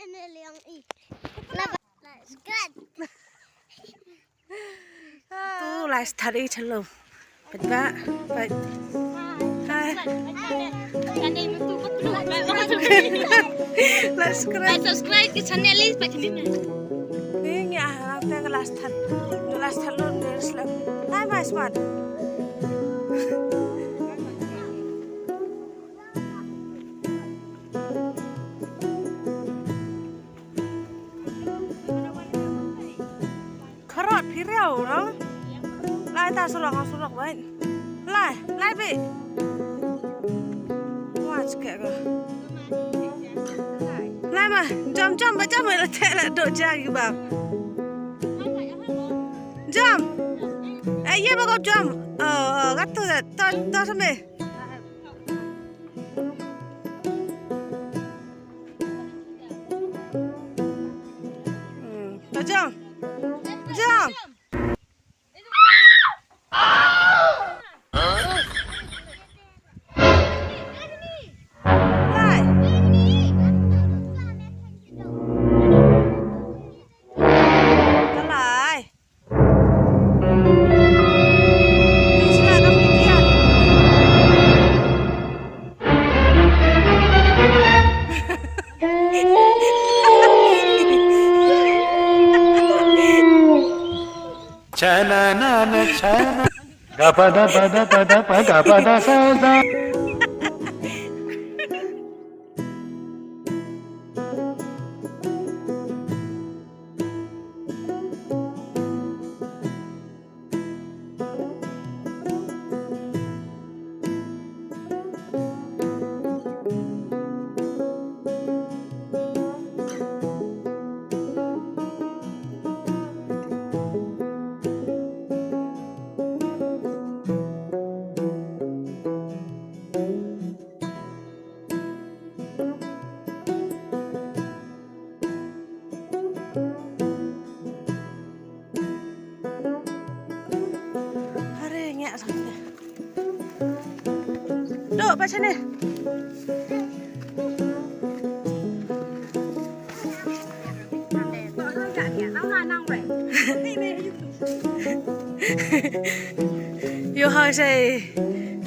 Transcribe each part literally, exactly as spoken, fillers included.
Channel yong i. Lap, subscribe. Tu lai start i chalo. Pat ba, pat. Hai. Channel mi tu pat lu. Lai subscribe. Lai subscribe ki channel i pat ni. Ni ngi ah, te ka lai start. Lai start lu ni slam. Hai, mai smart. Kharot phi riau no. Lai ta surok, surok bai. Lai, lai bi. Wah, cekek ko. Lai ma, jom, jom, ba jom, la te la do jagi ba. Jom. Eh, ye ba ko jom. Oh, oh, kat tu, to, to sampai. Hmm, ta jom. Jom. Lai. Ta lai. Chana na na chana. Ga pa da pa da pa da pa ga pa da sa da. Are ngiah sa. Dok, pa chane. Yo, hoi sei.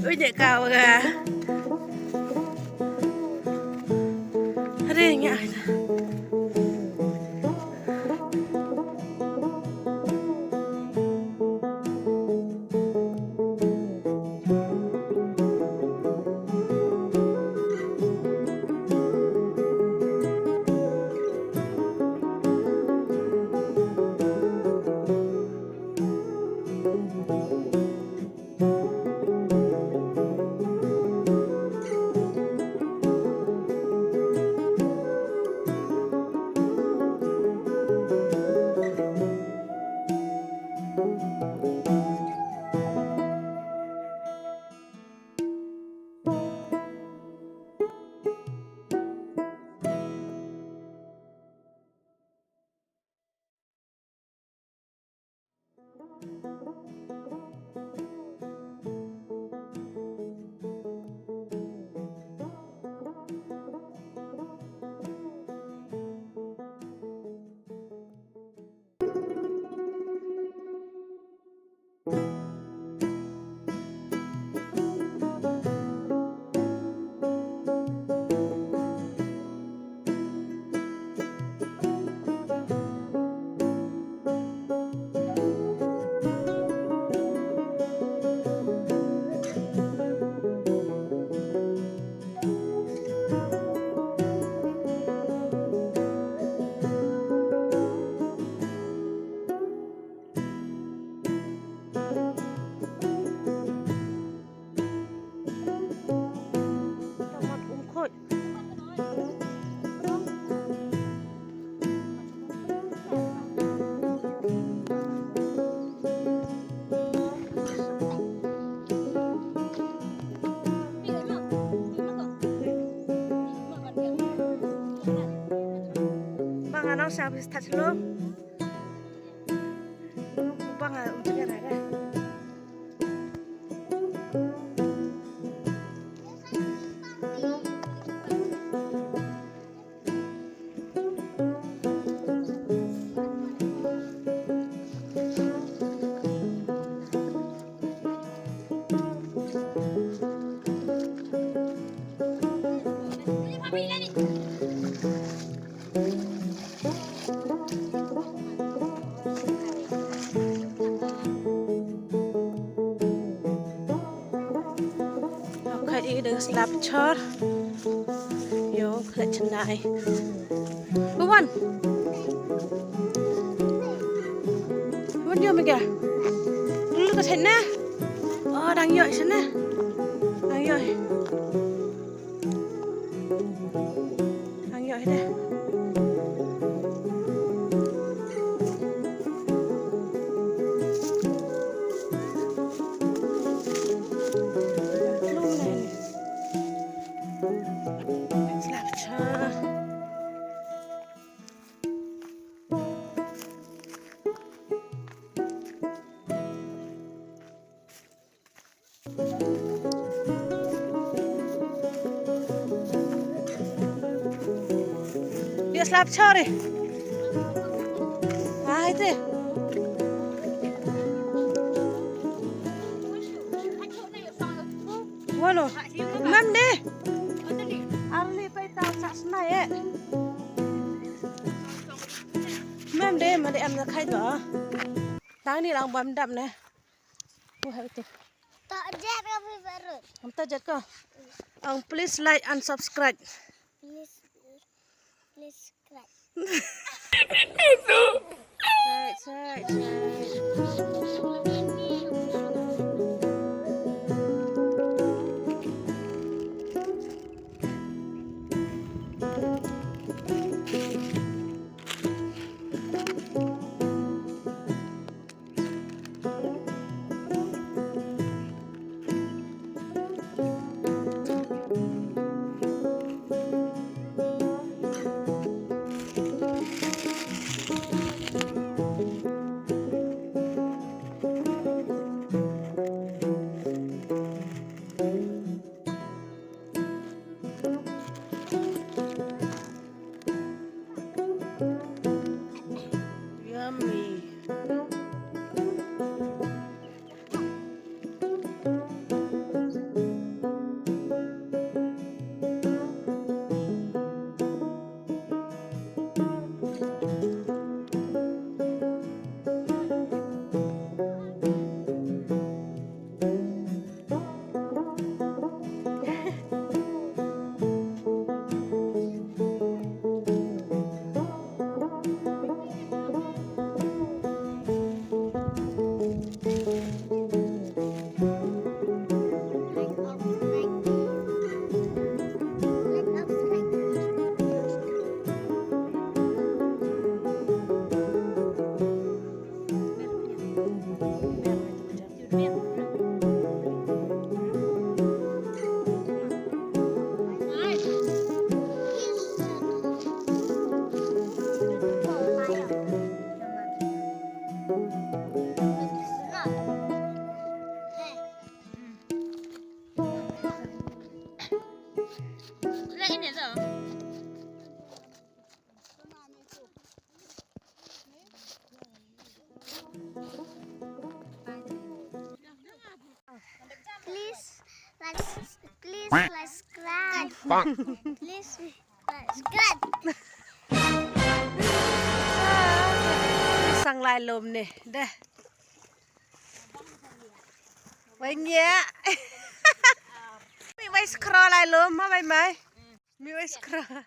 Uite ka wa ga. Are ngiah. Bang, ano siya, bis touch lo. Bang, ah, ujung ka na ka. Slap chor. Yo, khlek chennai. Buwan. Buwan, yo, mega. Lu ka chennai. Oh, dang yo chennai. Dang yo. Dang yo de. Dia slap chor eh. Ah, ite. Wano. Mam de. Arli pai ta sa snai eh. Mam de, ma de am na khai do. Tang ni lang bam dap ne. Wah, ito. Tak jet ka favorite. Am tak jet ka. Ang please like and subscribe. Please, please subscribe. Cek, cek, cek. Yummy. Please, like, please subscribe. Please subscribe. Sang lai lom ne, deh. Wai ngia. Mi wai scroll lai lom, ma wai mai. Mi wai scroll.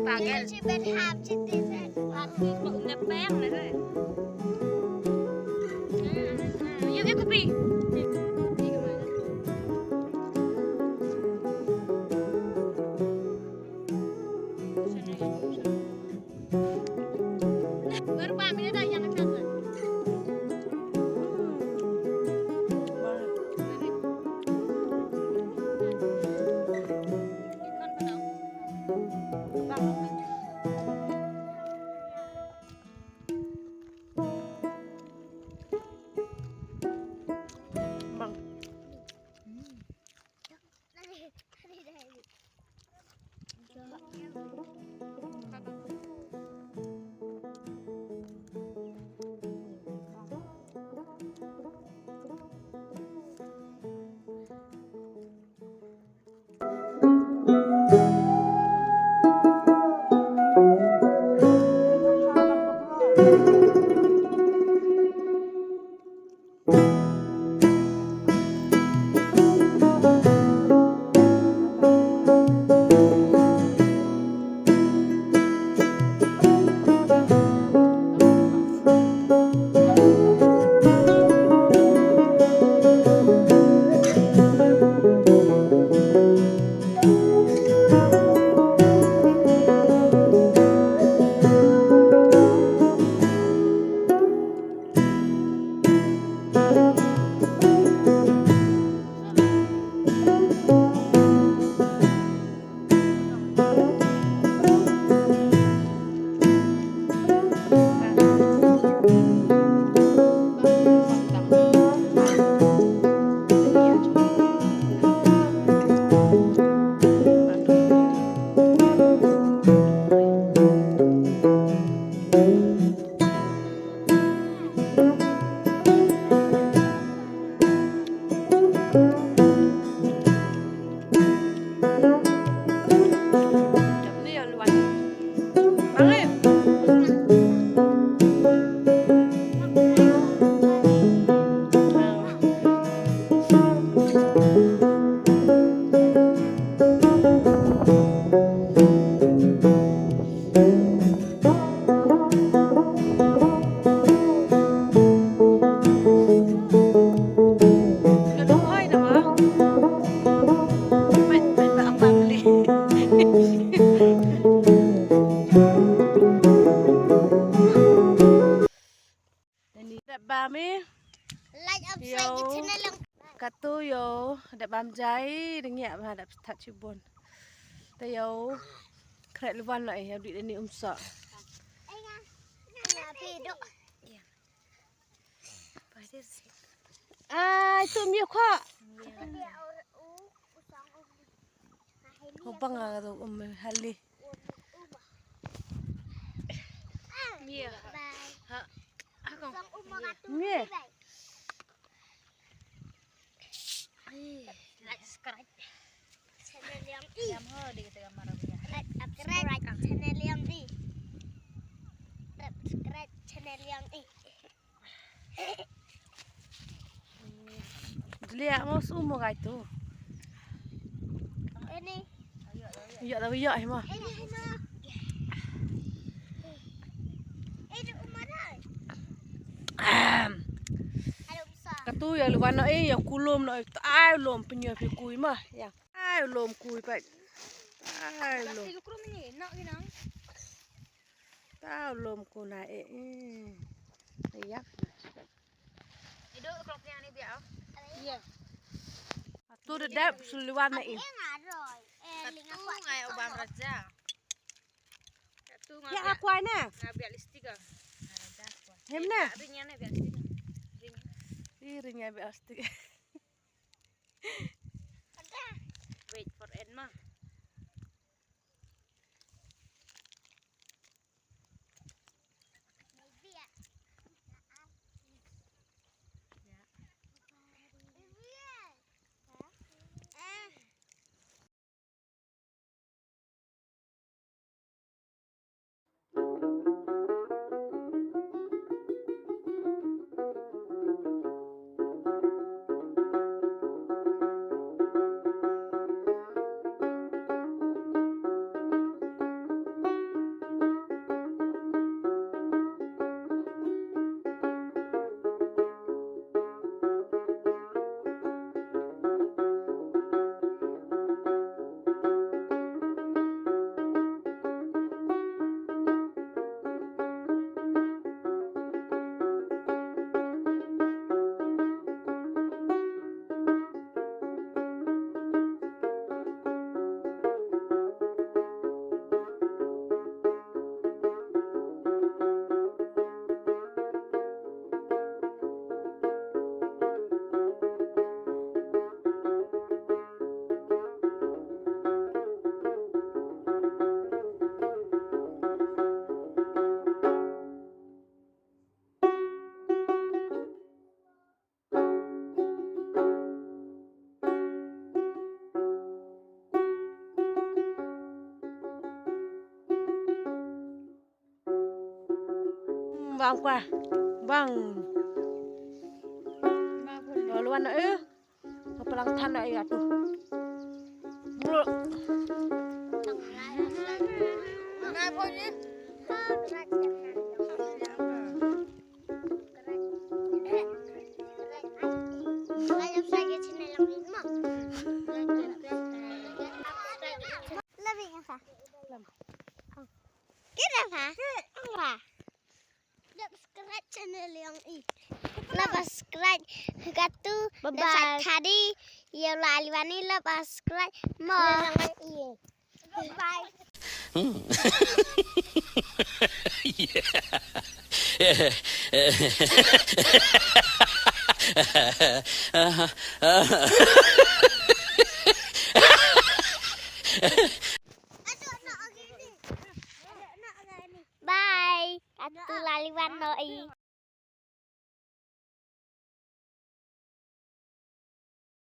Pagel. Aku ko ngepeng na re. Yuk, yuk, kopi. Baru pamit dah yang akan. Dep bam i. Like, subscribe ka channel yong. Katu yo, dep bam jai, dang ya ba dep that chibun. Te yo, kret luwan lo eh, ya di deni umsa. Ai, tu mi ko. Ko bang a tu um hali. Mia. Ha. Ako. Mia. Like, subscribe. Channel yong i. Diam ho, di kita gambar dia. Like, subscribe channel yong i. Subscribe channel yong i. Dlia mo su mo gai tu. Ini. Iya da iya hi ma. Ini, ini. Ini umar ai. Ahem. Ada besar. Katu ya luwan no eh, ya kulum no eh. Ai lom penya phi kui ma ya. Ai lom kui pa. Ai lom. Plastik krum ni, nak ginang. Tau lom ko na e, e. Yak. Ido krok yang ni biar. Iya. Atu da dep suluan na i. Katu ngai u bam raja. Katu ngai. Ya biar, aku ai na. Ngai biar listik ah. Hem na. Ring yang ni biar listik. Ring. Ih, ring ya biar listik. Wait for end ma. Bang kwa. Bang. Lawan na eh. Palang than na ya tu. Bro. Love you, Papa. Kira pa? Kira pa? Subscribe channel yong i. La subscribe katu. Bye bye. Khadi. Yow la liwan i la subscribe mo. Bye bye. Bye. Katu la liwan no i.